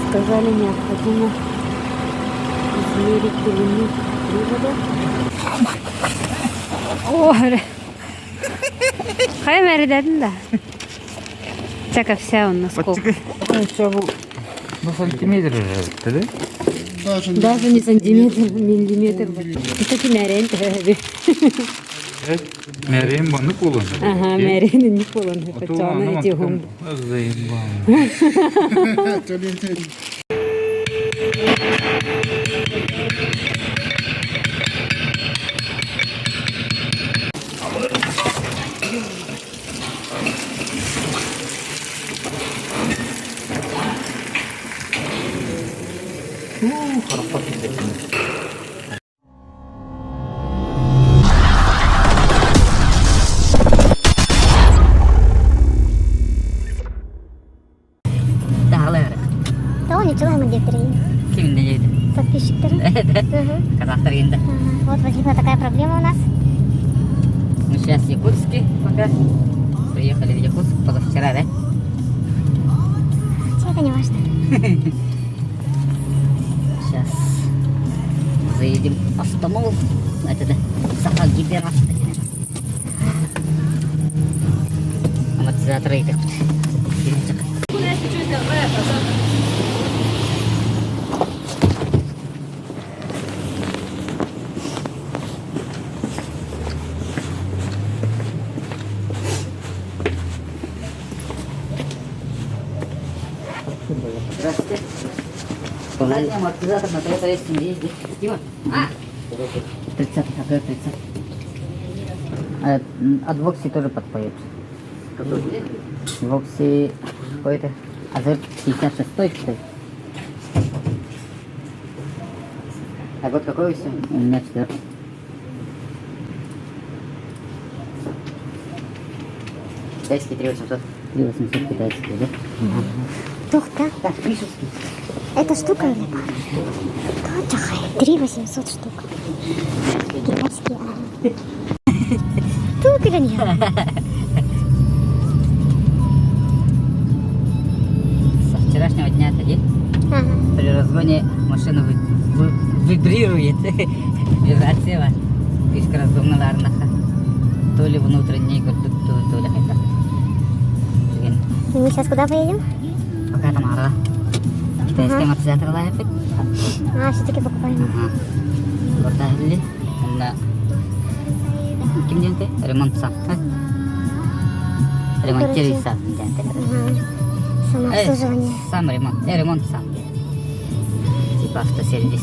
Сказали, необходимо измерить длину привода. О, Хайа мәридәдин да. Чака вся у нас сколько. Ну, сантиметр же, да? Даже не сантиметр, миллиметр. Это мәрен төһөбү. Мәрен баны кулын. Ага, мәрен не кулын. Почаны тихум. Dağlar. Да он ничего ему Кимде дейді? Подписчиктары. Казахтар енді. Вот возникла такая проблема у нас. Мы сейчас в Якутске пока. Приехали в Якутск позавчера, да? Хотя это не важно. Сейчас заедем в Автомол. Это да. Саха гибера. Амортизатор этих. Здравствуйте. Амортизатор на Toyota S7 ездит. Дима? А! 30, а 30. А, от Voxy тоже подпоет. Voxy какой-то. Азер 56 что ли? А год какой у У меня четвертый. Китайский 3800. 3800 китайский, да? Тухта. Так, пишется. Это штука или пара? Тоджахай. 3800 штук. Китайские. А. Тук или нет? Со вчерашнего дня тоді Ага. при разгоне машина вибрирует. Вибрация. Фишка раздумналарнаха. То ли внутренний, то, то ли хотя. И мы сейчас куда поедем? Пока там ара. Китайский амортизатор лайфит. А, все-таки покупаем. Ага. Бортахли. Онда ким денте? Ремонт сам. Ремонтируй сам. денте. Ага. Самообслуживание. Сам ремонт. Ремонт сам. Типа автосервис.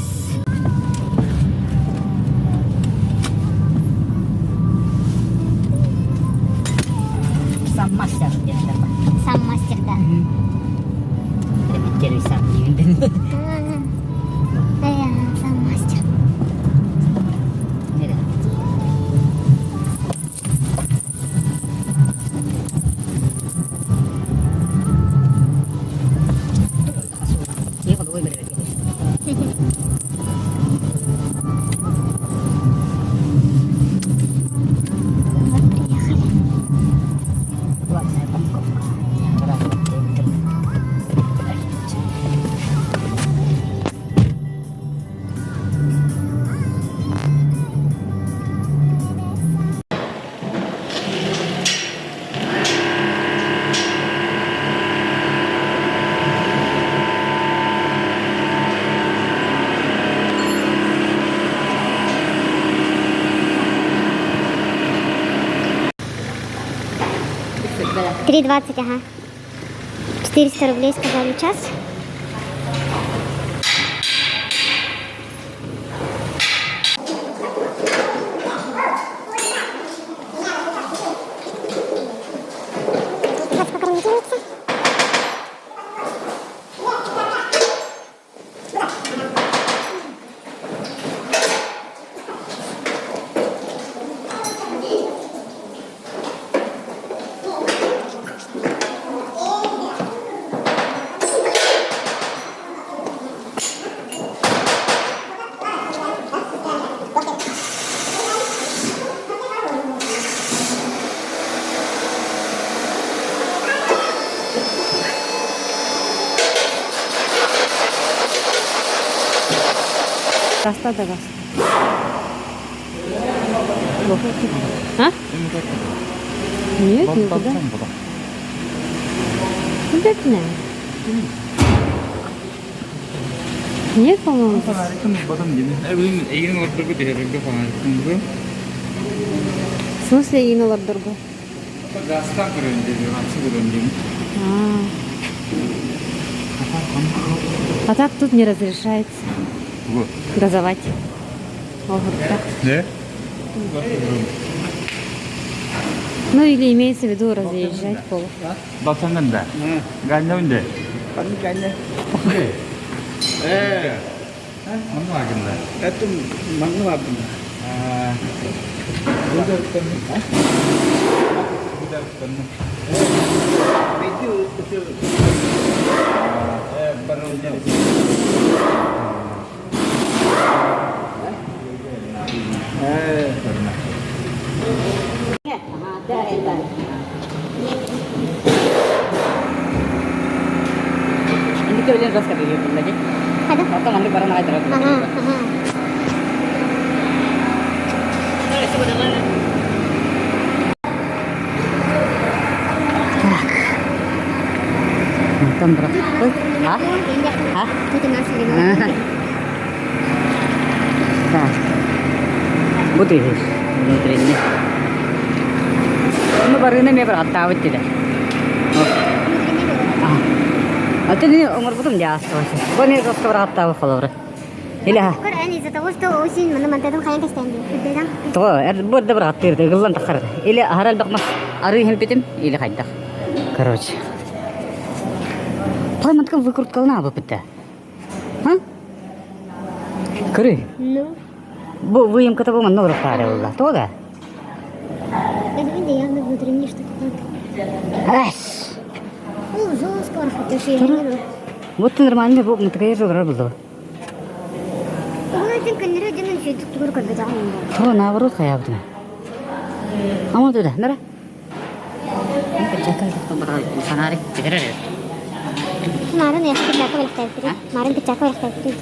Сам мастер где-то. Сам мастер, да. Ремонтируй сам. Ага. Сам мастер. Нere? Вот приехали. Платная парковка. Раз, два, три, три. 3,20, ага. 400 рублей сказали час. Сейчас покормить. Хаста да гаста. А? Нет, никуда. Куда ты? Нет, по-моему. В смысле эйигин олордорго? А. А так тут не разрешается газовать. Олордо. Не? Ну или имеется в виду разъезжать пол. Батанында. Ганнында. Э. Манна Это манна Ага, ага. Онтон А? А? Тут у нас вино. Так. Бу тыһыш внутренний. Ну барыны ме бар аттаабыт дилер. Внутренний вино. А ты не оҥорбутум дии ааспабыт. Бу не жестко бар аттаабыт холобура. Или Көр, из-за того, что осень, маны мантадым хайан кэстээн дии. Тоҕо эр бу да бар аттыыр ыгыллан таххар. Или аһара элбэх мас арыы иһэлбитим или хайдах. Короче. Той мантка выкруткалана абыппыта. А? Көрүй. Ну, Бу выемката бу манна уруктаары буолла. Тоҕо да? это явно внутренний что-то так. Ас. Ну, жестко, хорошо, Вот ты нормально бу мытыгайыр олорор булду. Угун этин көннөрү дьонун сүйдүк тугур көрбөтөҕүм. Тоҕо наоборот хайаабытына. Ама туда, нара. Марын яхшы пиджака бэлэхтээбиттэрий. Марын пиджака бэлэхтээбиттэрий.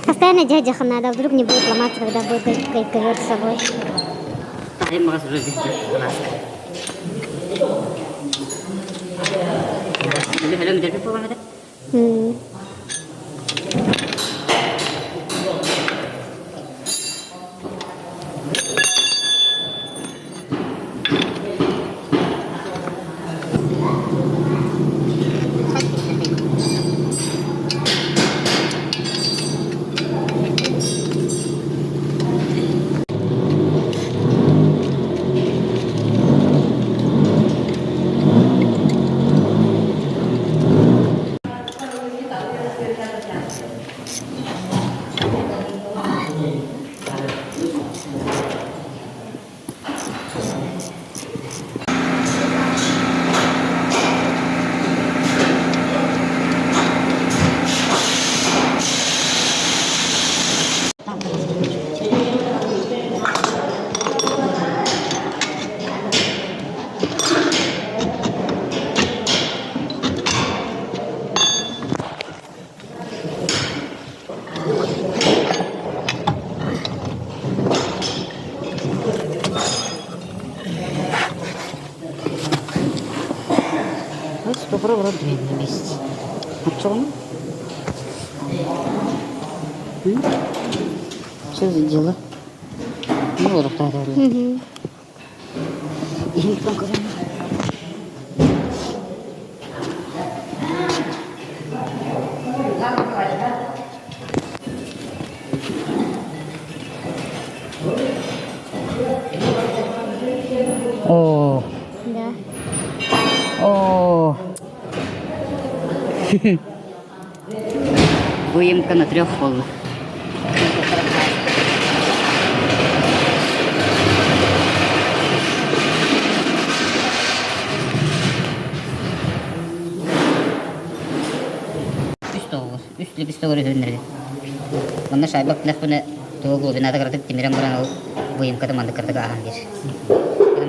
Постоянно дядя надо, вдруг не будет ломаться, когда будет ковер с собой. М. Добро на месте. Артем? Что за дело? Ну, вот так. Мгм. О, Да. о. Выемка на трех полах. Үс тоҕус, үс лепесток өрүһүннэрди. Манна шайба күнэхпинэ Тугу глубината кыратык тимирэн баран ол выемката маннык кыратык ааһан биир.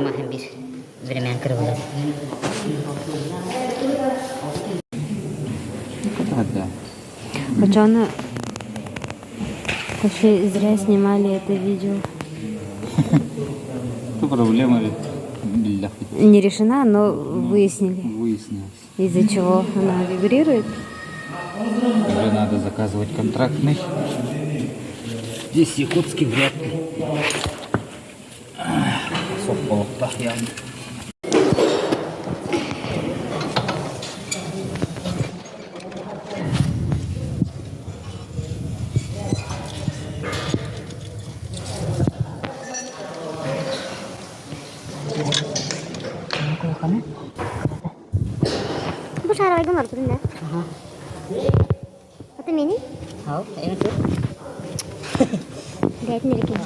Маһын биир времен кырыбылар. Бачаны вообще зря снимали это видео. Это проблема не решена, но выяснили. Выяснилось. Из-за чего она вибрирует. Уже надо заказывать контрактный. Здесь якутский вряд ли. Сопполоктах явно. Бу шаровайгын ордун да. Это мени? Ау, эми тут. Бэйэтин эрэ киһи.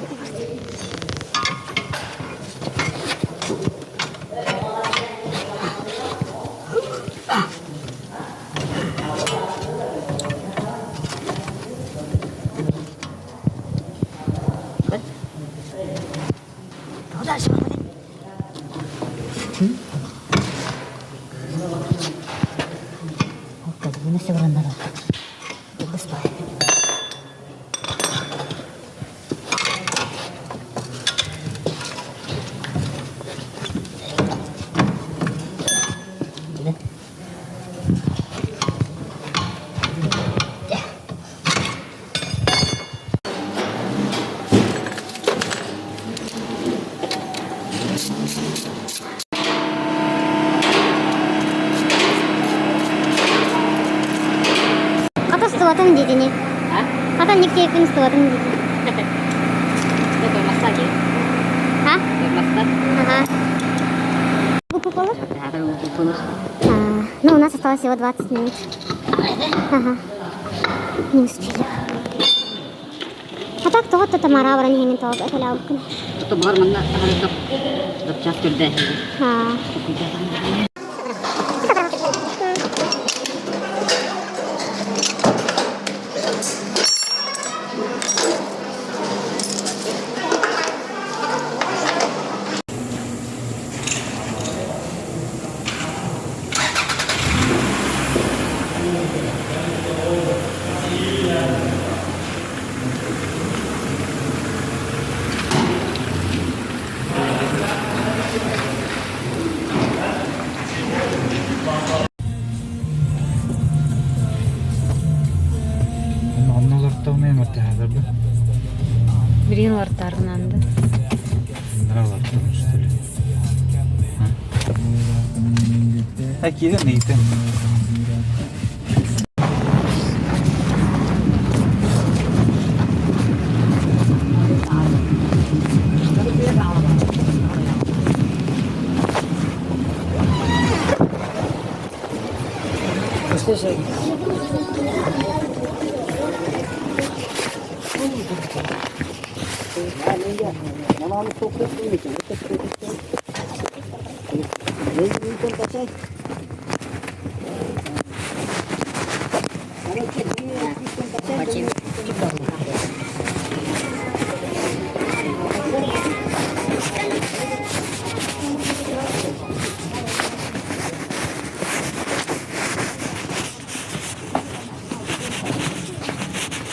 Хата устубатым диэтини. Хата никтиэппин устубатым диэтини. А? Ага. А, ну, у нас осталось всего 20 минут. Ага. Не успели. А так то Тамара баран иһэҥҥин тоҕо этэлээбиккин. Аа. Оннулартан ортаһалар бу. Билигин олортаарбынан да. Нравлаттан, что ли? А киирэн ыйытын.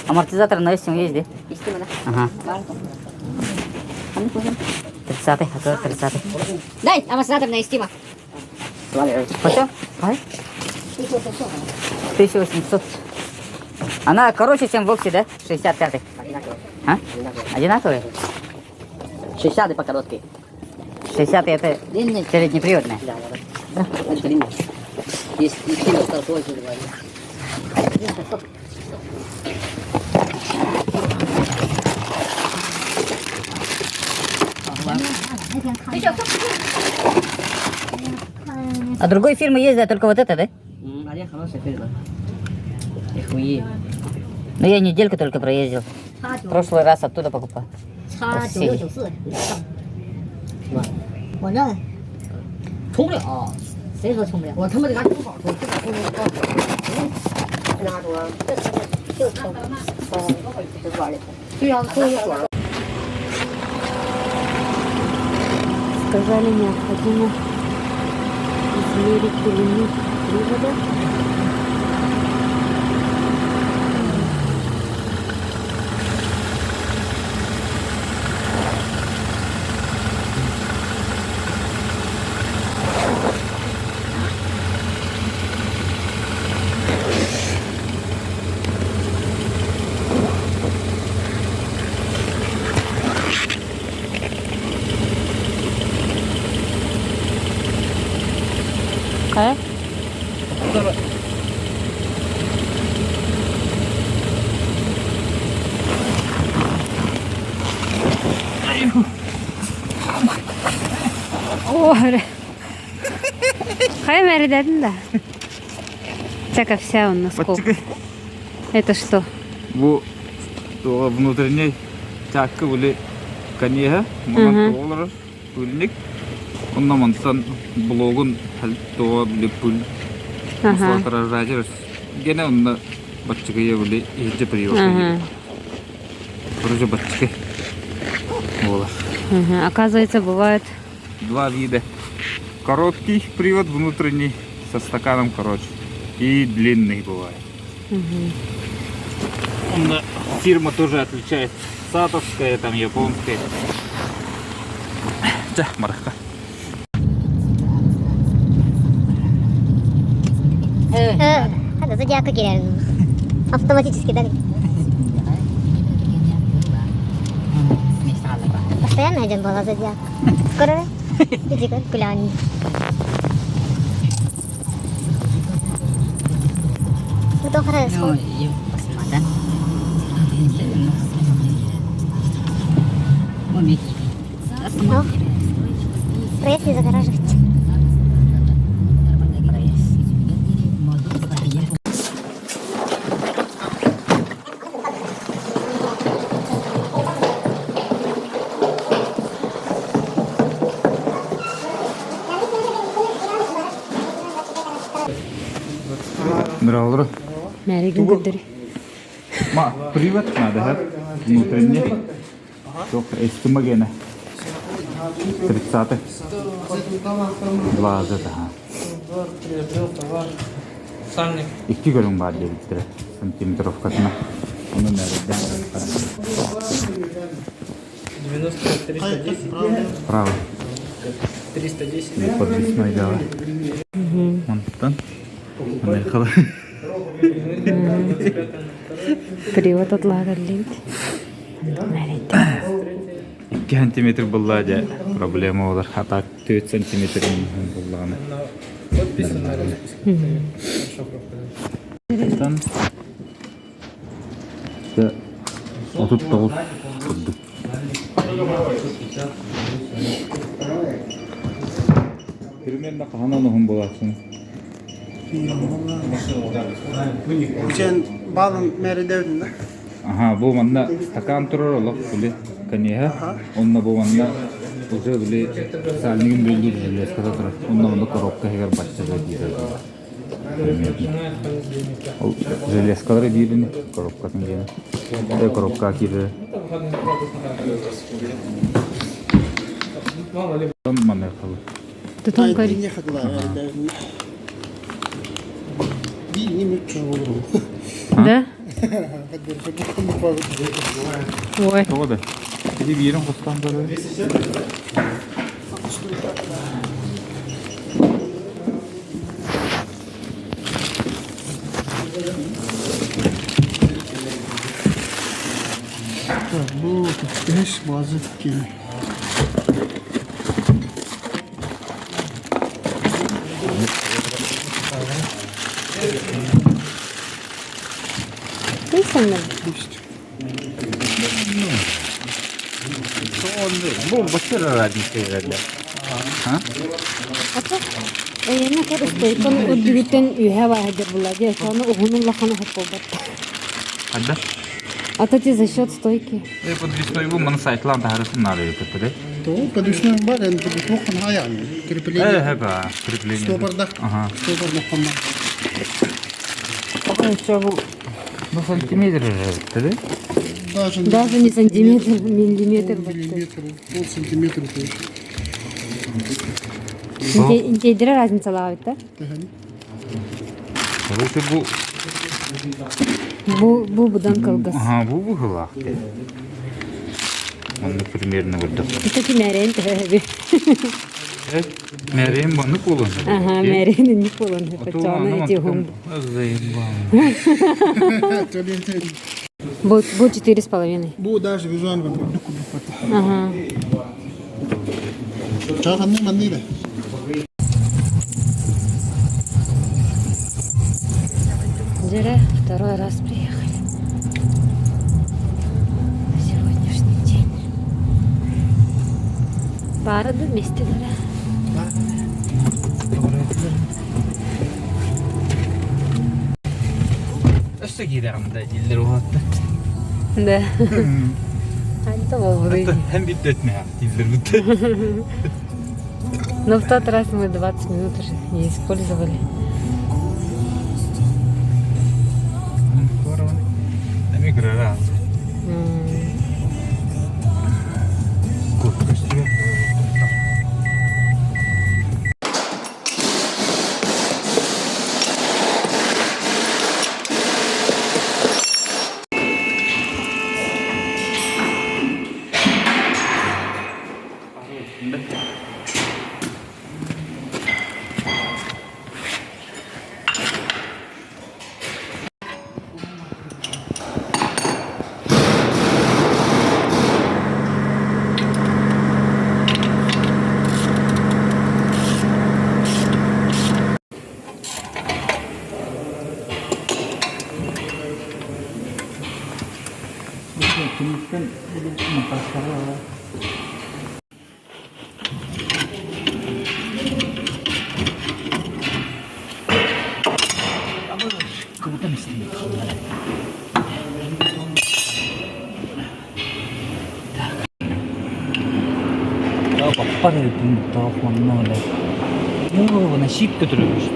Амортизатор на есть есть, да? Ага. 30-й, а то 30-й. Дай амортизатор на Истима. Почем? 1800. Она короче, чем Voxy, да? 65-й. А? Одинаковые? 60 по короткой. 60 это Длинный. переднеприводная. Да, да, да. Это длинный. Есть и сильно осталось два. А другой фирмы есть, да, только вот это, да? А я хорошая фирма. Охуеть. Ну я недельку только проездил. В прошлый раз оттуда покупал. 叉9694，我那充不了，谁说充不了？我他妈得拿充宝充，这把充不了。拿出啊？ Сказали, необходимо измерить длину привода. Хайа? О, Хайа мэридэтин да. Так вся у нас сколько. Это что? Бу внутренний чакка были конега, манан олорор пыльник. Онно мантан блогун тоҕо били пыль отражатель гене онно баччыгыйа били иһирдьэ привод Короче, баччыгы буолар. Оказывается, бывает Два вида. Короткий привод внутренний со стаканом, короче, и длинный бывает. Он, фирма тоже отличается. Сатовская, там японская. Чэ, марха. Хата зодиака кирэр. Автоматически да? Постоянно один была зодиак. Скоро иди гулян. Хорошо. Проезд не загораживать. Здорово. Мэригин көрдөрүй. Ма, привет надо, внутренний. Только эстимогена. 30-х. 20, ага. Приобрел товар. Сальник. Икки көрүҥ баар диэбиттэрэ сантиметровкатына. Ону мэрийдэн 90 310. Право. 310. Подвесной дала. Онтон. Поехала. Привод отлагаллибит. 2 сантиметр булла дьэ проблема олар. А так 4 сантиметр буллаҕына. Подписано расписка. Оттон 39 курдук. Примерно хаһан оһун буласын? Үчэн балын мәридәвдин да. Аха, бу манна стакан турар олох били конега. Онно бу манна уже били сальнигин бөлдүр железкада турар. Онно манна коробка хегер баччага диир. Ол железкалары биирини коробкатын диэн. Коробка киирэр. Манна халы. Тутан көр. Не хадла мәридәвдин. Би не мүчү болор. Да? Ой. Тоҕо да? Ити биирин хостон көрөр. Бу 35 базы кини. Ты Бу бачча разница эрэллэр. Эйэне көр ыстойкон үрдүгүттэн үһэ баһадыр була дии. Сону уһунун улахана хоп буолбат. Хадда? А то ти за счет стойки. Э подвесной бу маны сайтлан таһарысын надо өтөттө. То подвесной бар, енді подвесной аяғын. Крепление. Э, хэба, крепление. Стопорда. Ага. Стопорда қонма. Все бу Ну, сантиметр же, да? Даже, Даже не сантиметр, миллиметр. Миллиметр, пол сантиметра. то есть. Интейдere разницалаабыт да? Короче, бу... Бу бу быдан кылгас. Ага, бу быһыылаах. Онно примерно көрдөх. Ити мээрэн төһөбү. Мээрин маннык буолан. Ага, мээрэн инник буолан. Чоно ити хум. Бу бу 4,5. Бу даже визуально Ага. Чаханны манны да. Дьэ, второй раз приехали. На сегодняшний день. Баара да вместе да. Өссө киирэҕин да дииллэр уһатта. Да. Это болбуду. Hem bitti etme дииллэр бутта. Но в тот раз мы 20 минут уже не использовали. Эми кырара. Көстүбэт. Баппар эбиппин тоох манна оле. Ну, на щит көтөрөбүш.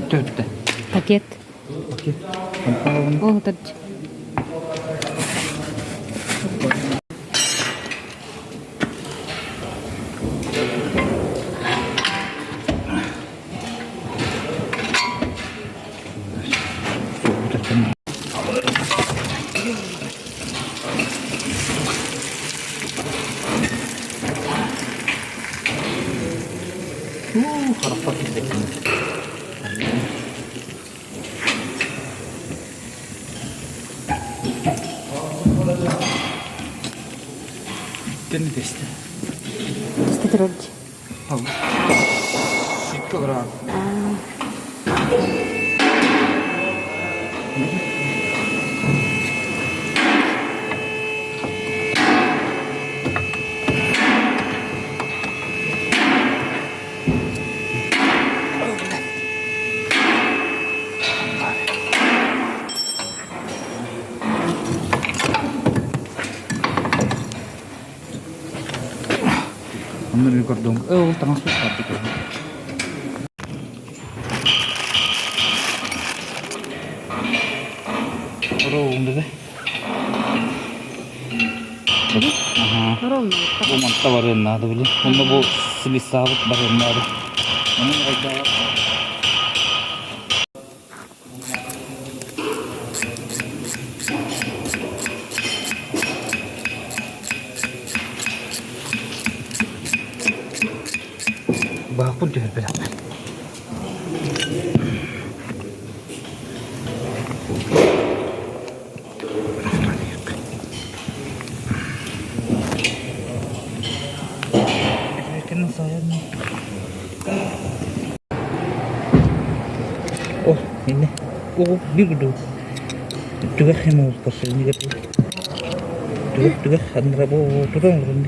Төртте. Пакет. Пакет. О, төрт. Тенни тесте. Тесте төрт. Килограмм. Онно рекордом. Ол таҥас Ровно. Ровно. Бу манта барыан наада били. Онно бу слесабыт барыан наада. Онон айдаҕа Баахпын түһэрбэтэхпин. О, инне. О, bir gudu. Түгэх хем ууппас иннигэр. Түгэх түгэх аннара бу туран олорун.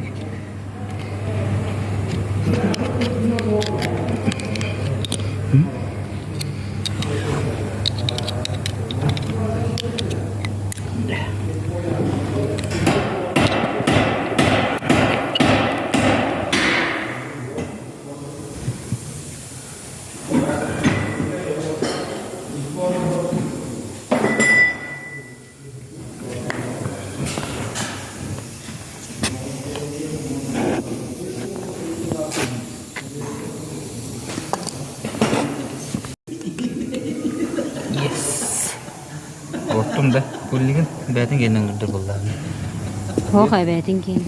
Yes. Оттум да куллигин бээтин кэннин курдук буллаҕым. Туох эбээтин киин.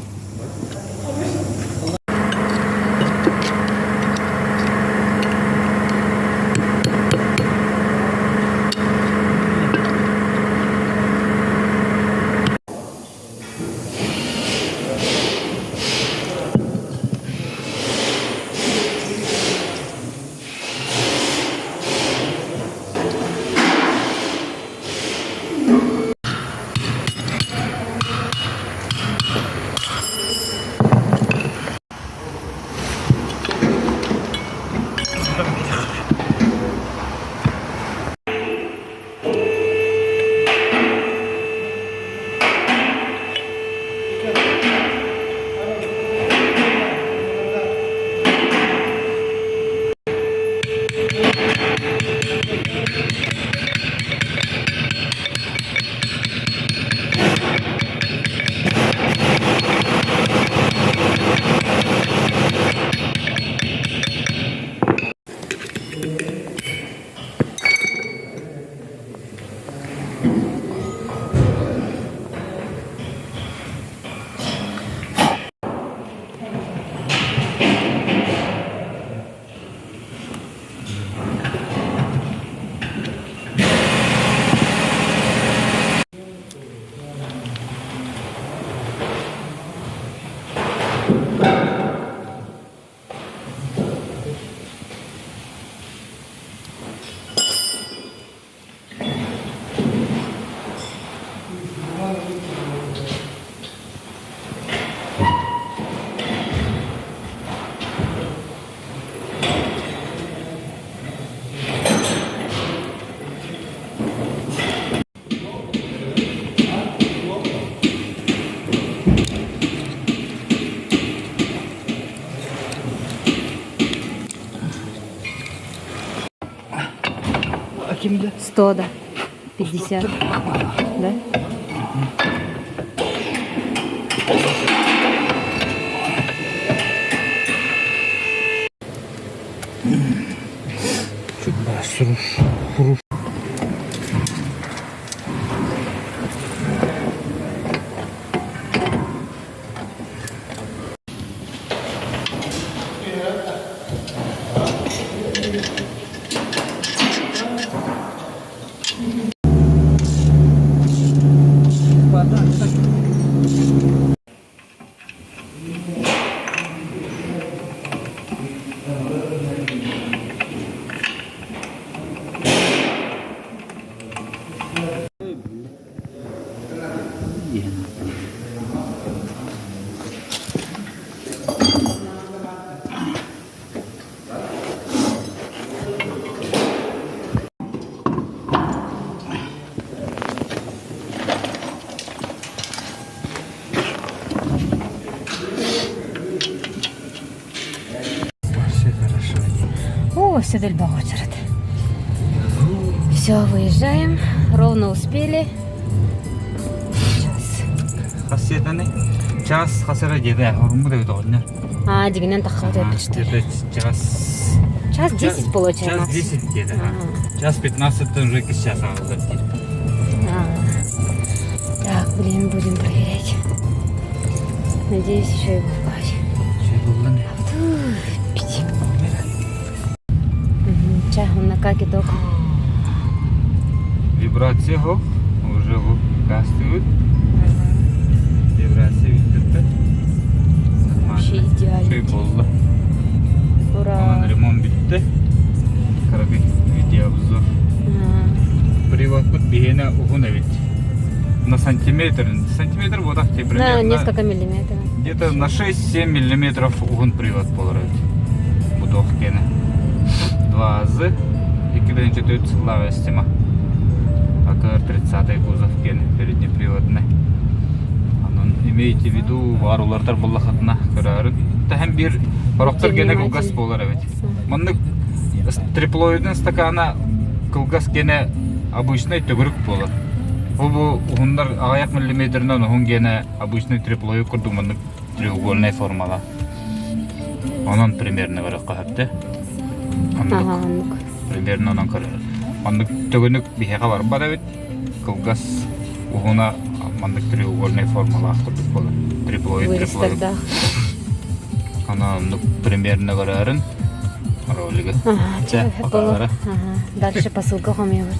100, да. 50. Да? Все хорошо. О, все Все, выезжаем. Ровно успели. Хас сиэтэний? Час хас эрэ диэтэ, оруммут эбит оҕонньор. А, дигинен таххабыт Где-то час... Час 10 получается. Час 10 где-то. Час 15 уже час аҕаллар диир. Так, блин, будем проверять. Надеюсь, еще и бывать. Şey булла не? Пить. Ча, на как итог? Вибрация хоп, уже бу кастыбыт. Вибрация бүттүрбэт. Вообще идеально. Şey болла. Ура. Онон ремонт бүттэ. Кыракый видеообзор. Приводпут биһиэнэ уһун эбит. На сантиметр. Сантиметр вот так На примерно. несколько миллиметров. Где-то на 6-7 миллиметров уһун привод буолар эбит. Бу туох киэнэ. 2 з 2 сыллаах Эстима. АКР 30 кузов киэнэ переднеприводный. Онон имейте в виду баар улардар буоллахытына көрөөрүн. Тэһэн биир Сорохтор генэ кылгас буолар эбит. Маннык триплоидын стакана кылгас генэ обычный төгүрүк буолар. Бу бу уһуннар аҕыйах миллиметрынан уһун генэ обычный триплоид курдук маннык треугольнай формала. Онон примерно көрөххө сөптө. Оннук. Примерно онон көрөр. Маннык төгүнүк биһиэхэ барбат эбит. Кылгас уһуна маннык треугольнай формалаах курдук буолар. Триплоид триплоид. Ана оннук примерно көрөөрүн ролиги. Ага, Чэ, Дальше посылка хомуйабыт.